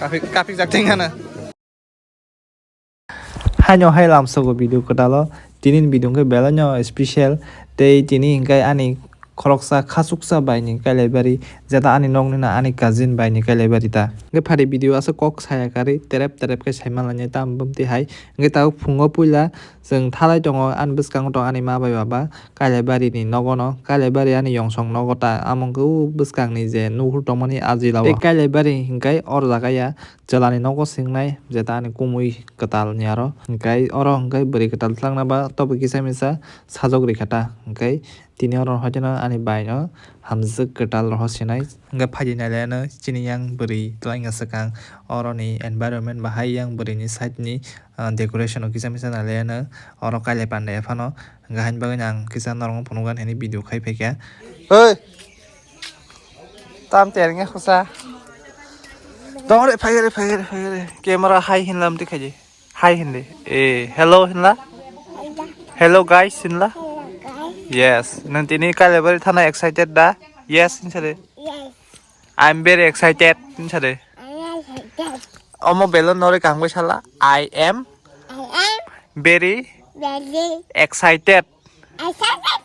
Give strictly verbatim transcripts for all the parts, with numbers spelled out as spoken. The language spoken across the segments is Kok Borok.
Kapik, kapik jak tengana. Haino hai lamsogo video kwtalo. Tini video hwnkhe belai no special. Tei tini hwnkhe ani khoroksa khachuksa bai ni Kailaibari, jeta ani nokni na ani cousin bai ni Kailaibari ta. Hwnkhe phari video aswk kok saya karwi terep terep khe saima lainai tamo bumti hai. Hwnkhe tabuk phungo puila chwng thalai tongo ani bwskango tongo ani ma bai baba Kailaibari ni nogo no. Kailaibari ani yongsong nogo ta, amo hwnkhe o bwskang ni je nuhur tongmani ajila o. Tei Kailaibari hwnkhe or jaga ya. Chwlani nogo swngnai, jeta ani kumui kwtal ni aro. Hwnkhe oro hwnkhe bwrwi kwtal twlangna ba tobo kisa misa sajok rikha ta. Hwnkhe tini oro hoiteno ani bai no hamjwk kwtal rohor sinai. Hwnkhe phaidi nailaiano chini yang bwrwi twlaina swkang. Oroni environment bahai yang bwrwini side ni, ah, decoration o kisa misa nailaiano. Oro Kailai panda ya phano. Hwnkhe haini bagwi ang kisa norokno phunukgani hwnwi video khai phaikha. Oi! Tam terengya khusa. Dong re, phai re, phai re, phai re. Camera hi hinlam ti khaji. Hi hindi. Eh, hello hinla. Hello guys hinla. Yes. Nang tini Kailaibari thana excited da? Yes hinsade. Yes. I'm very excited hinsade. I'm excited. Omo belon nori kangbai sala. I am. I am. Very. Very. Excited. Excited.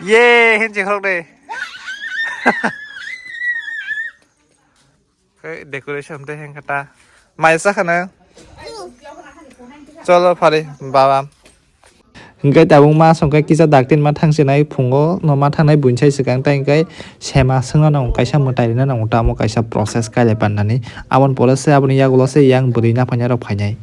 Ye, hinchi khorok de. Khe decoration de heng kata. Mai sa khana. Cholo phari baba. Hingke tabuk ma songke kisa daktin ma thangsinai phungo no ma thangnai buinsai swkang tai hingke sema swngna nango kaisa mwtai rina nango tamo kaisa process Kailai pandani. Aboni pore se aboni yagulo se yang bwrwi naphaina rok phainai.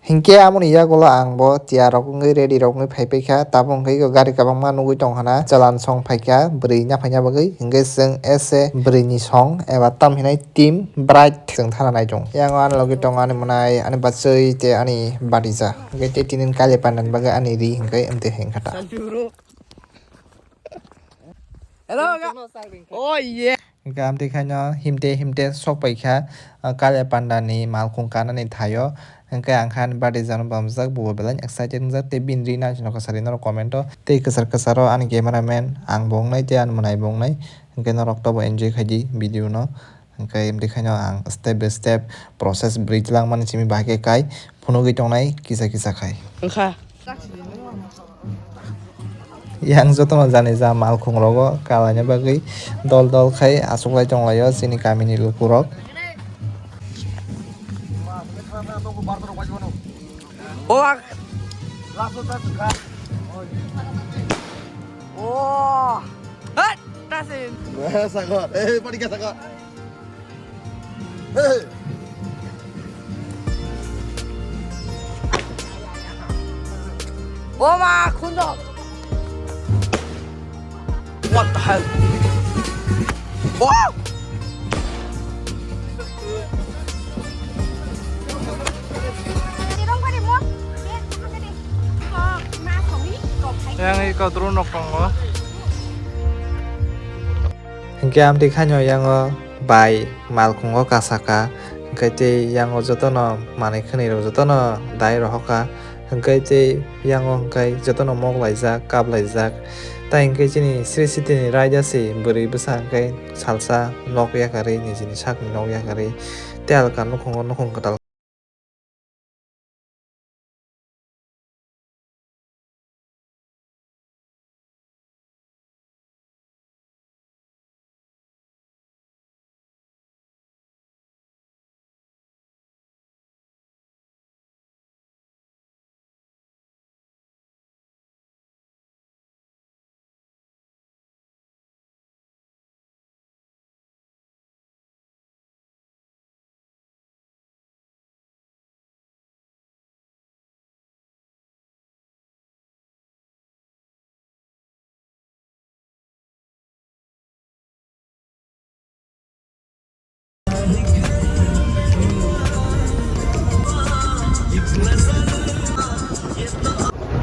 Hinkhe amoni yagulo ang bo tiyar rok wngwi ready rok wngwi phai paikha, tabuk hwnkhe eko gari kwbangma nugwi tongkha na, chwla song phaikha bwrwi naphaina bagwi, hinkhe chwng ese bwrwini song eba tam hinai team bright chwng thana nai tongo. Yang o ani logi tongo ani mwnai, ani bachwi tei ani batija, hinkhe tei tini Kailai pandani bagwi ani ri hinkhe amtwi hinkha ta. Hello, ga-, oh yeah. Hingke amtwi khaino himte himte sok paikha, ah, Kailai pandani malkhung kanani thaio. Hingke ang khan birthday jano bamjak, bo belai excited wngjak, tei bini ri naisano kwchari norok comment o. Tei kwchar kwcharo ani cameraman ang bo wngnai, tei ani mwnai bo wngnai. Hingke norok tobo enjoy khaidi video no. Hingke amtwi khaino ang step by step process bwrwi twlangmani simi bahai khe kai phunugwi tongnai kisa kisa khai. Wngkha. Yang jotono jani ja malkhung rogo kalaina bagwi dol dol khai achuklai tonglaio chini kamini lukurok. O ak-, o, hat, tasin. Sagar, eh, padi ka Sagar. Oma, khuno. What the hell? Oh! Yang iko drone nok tongo. Hingke amtwi khaino yango bai malkhungo kasaka, hingke tei yango jotono manwi khwnwi rok jotono dai rohoka, hingke tei yango hingke jotono mok laijak, kap laijak. Tai hingke chini Sri Siti ni raida se bwrwi bwsa hingke salsa nok yakarwi nijini sakni nok yakarwi tei alka nukhungo nukhung kwtal.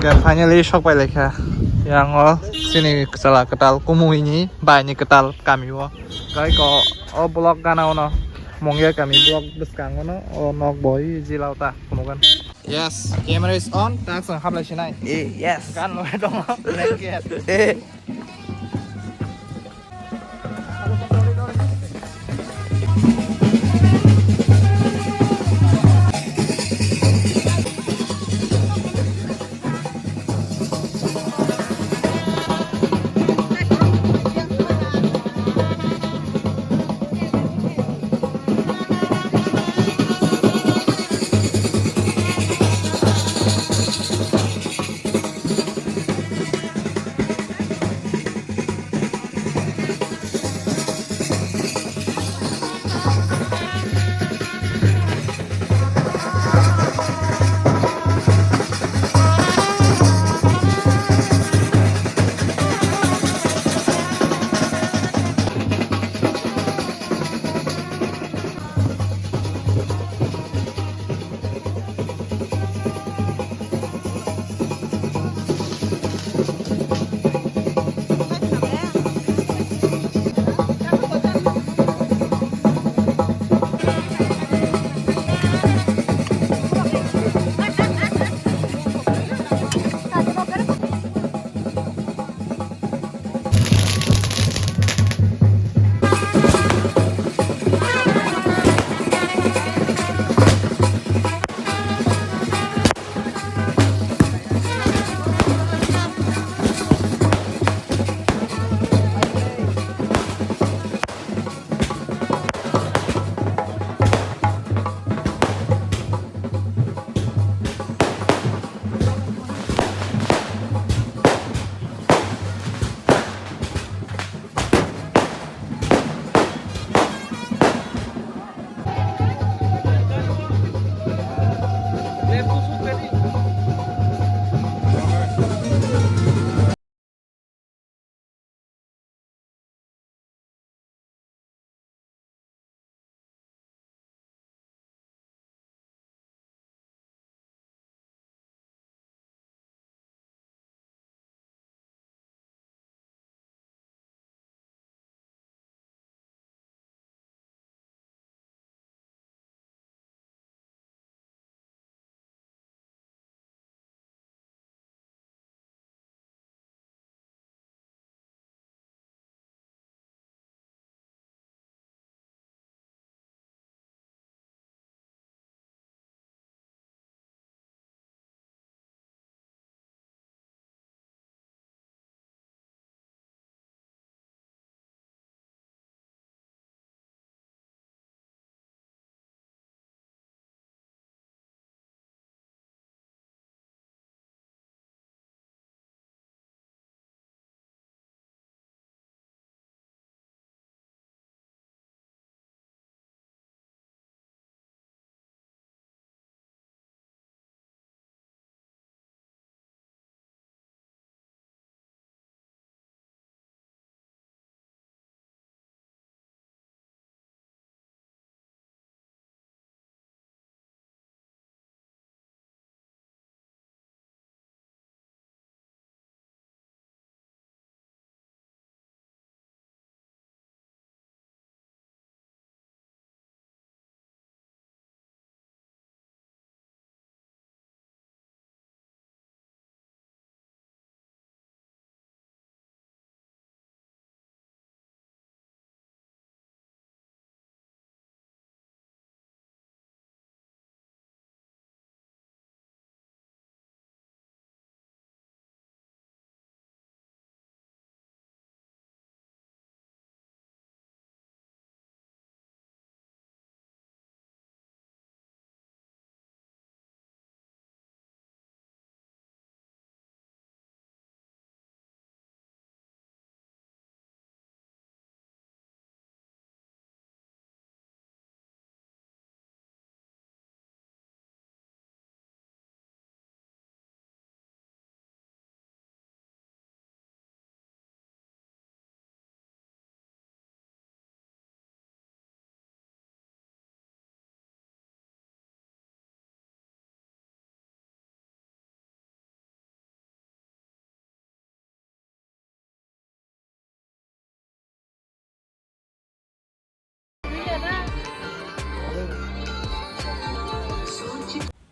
Hingke finally sok pai laikha. Yang o chini kwchwla kwtal Kumui ni bai ni kwtal kami o. Gai ko o block gana o no Mongya kami block bwskango no o nok bo i jila o ta kunugan. Yes, camera is on. Tak sang hablai sinai. Eh, yes. Gan lo dong. Blanket. Eh.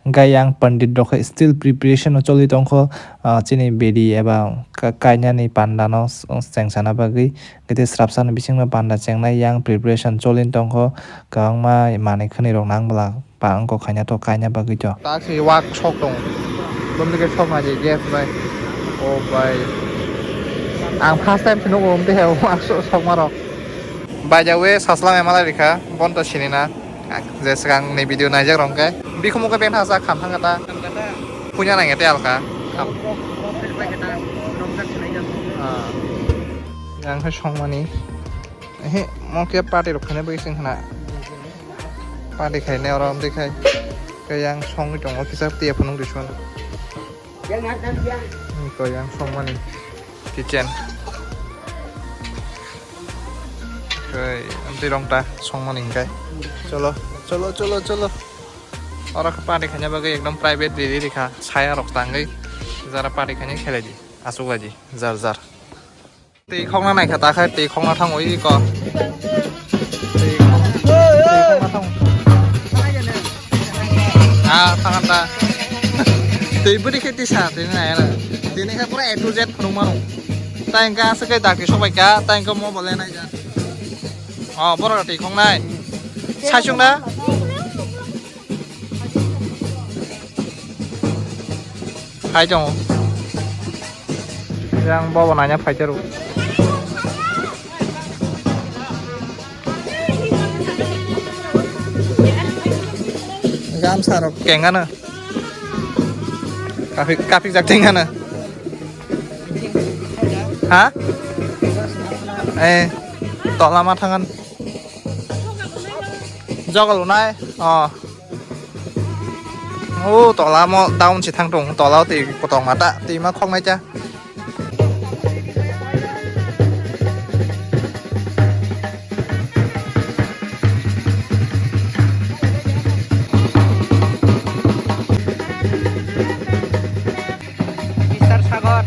Hwnkhe yang pandit rok khe still preparation o choli tongkho, ah, chini bedi eba ka-, kainani panda no s-, cheng sana bagwi. Hwnkhe tei srapsa no bisingno panda chengnai yang preparation choli tongkho, kwbangma manwi khwnwi rok nang bwla. Pa wngkok khaina to kaina bagwi to. Tak se wak sok tong. Bumni ke sok naji gas bai. O bai. Ang first time se nugo umte he wak sok, sok maro. By the way, saslang emalai rikha, bon to sinina. Je swkang ni video naijak rong ke. Bikhumu ke bengtha sa kham thang kata. Punya nang ete alka. Kham. Ah. Yang hai songmani. Ehe, mo ke party rok khaina bagwi sing khna. Party khainai oro amtwi khai. Khe yang songwi tongo kisa tei phunuk risuan. Hmm, to yang songmani kitchen. Khe amtwi rong ta songmani hingkai. Cholo, cholo, cholo, cholo. Oro khe party khaina bagwi ekdom private riri rikha. Saya rok tangwi jara party khaina khelai di. Asuk lai di, jar jar. Twi khokna naikha ta khe twi khokna thangwi iko. Twi khok-, twi khokna thang-, ah, thangkha ta. Twi bwrwi khe tisa twi nai ano. Tini khe pura A to Z phunuk mano. Ta hwnkhe aswk khe dakti sok bai kha, ta hwnkhe mobile le naija. Oh, borok twi khoknai. Saichung na? Hai tongo. Yang bobo nanya phai tero. Gamsa rok kengana. Kapik, kapik jak tengana. Ha? Eh, tola ma thangan. Jogal nai. Oh. O tola mo down si thang tong, tola o twi kotong mata, twi ma khok nai cha. Mister Sagar.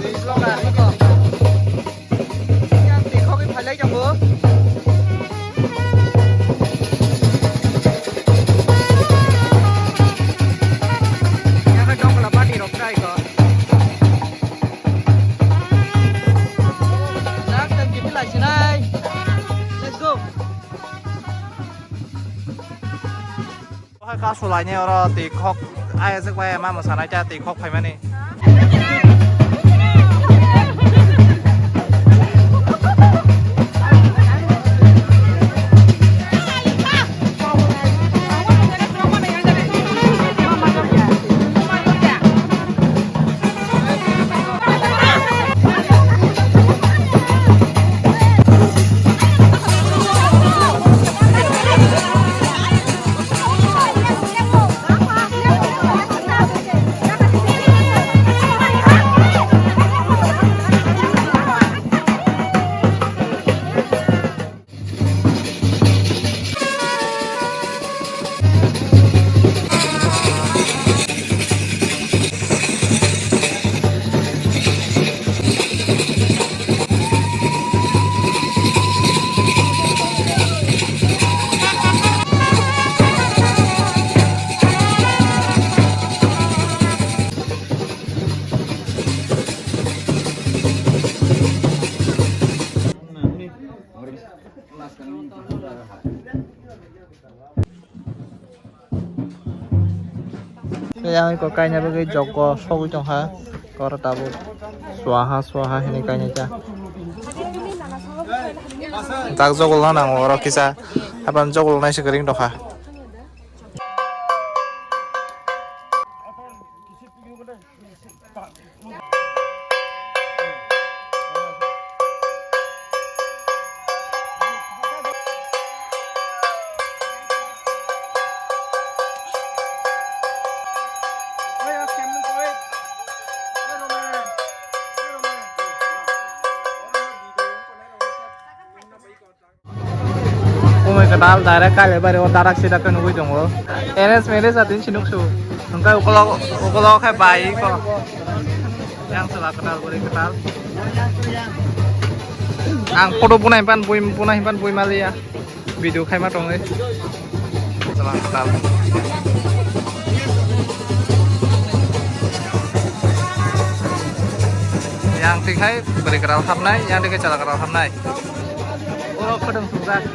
Twi vlogger, iko. Yang twi khogwi phailai tongo. Yang khe dongla party rok try kho. Dak tang kibi lai sinai. Let's go. Hai kasu laini oro twi khok ayajak bai ma mwsanai ta twi khok phaimani. Tei ang iko kaina bagwi jokgo sogwi tongkha, oro tabuk swaha swaha hinwi kainai ta. Tak jogol na nango oro kisa, hapan jogol naisa kwrwng tongkha. Umui kwtal direct Kailaibari o darak sida khe nugui tongo. Arrange marriage atin si nuksu. Hwnkhe ukolog, ukolog khe bai ko. Yang chwla kwtal bwrwi kwtal. Ang photo bunai pan bui, bunai pan bui maliya. Video khaima tongwi. Yang tikhai bwrwi kwrwng hapnai, yang tikhai chwla kwrwng hapnai. Oro khwdwng sumjak.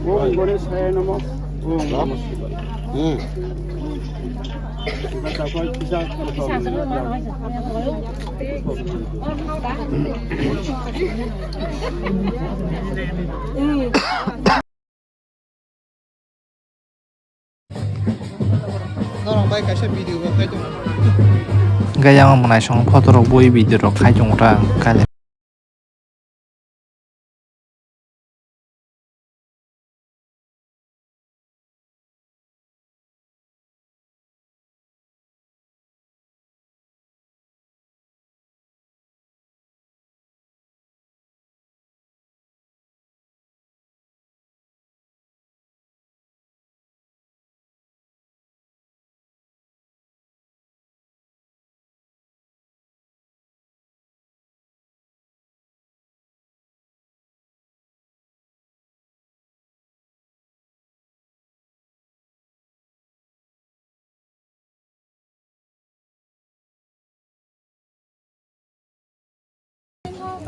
Om Ganeshaya Namah. Om Namah Shivaya. Hmm. Norok bai kaisa video bo khai tongo. Hwnkhe yang mwnai song photo rok bui video rok khai tongo ta kale.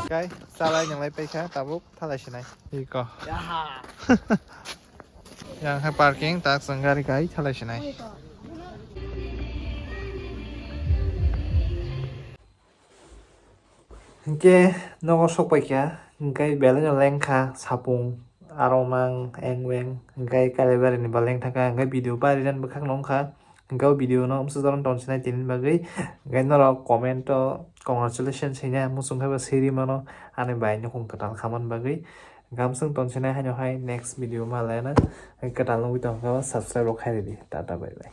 Kai, chalai nang lai paikha, tabuk thalai sinai. Iko. Yaha. Yang hai parking, tak sang gari kai, thalai sinai. Hwnkhe nogo sok paikha, hwnkhe belai no lengkha sapung, aro mang eng weng, hwnkhe Kailaibari ni bo lengthaka, hwnkhe video bari jani bwkhak no wngkha, hwnkhe o video no amsajak rok tong sinai tini bagwi, hwnkhe norok comment o congratulations hwnwi muchung khe bo siri mano, ani bai nukhung kwtal khamani bagwi, hwnkhe amsung tong sinai haino hai next video ma lana, kwtal nugwi tongkha subscribe rok khai ridi, tata bye bye.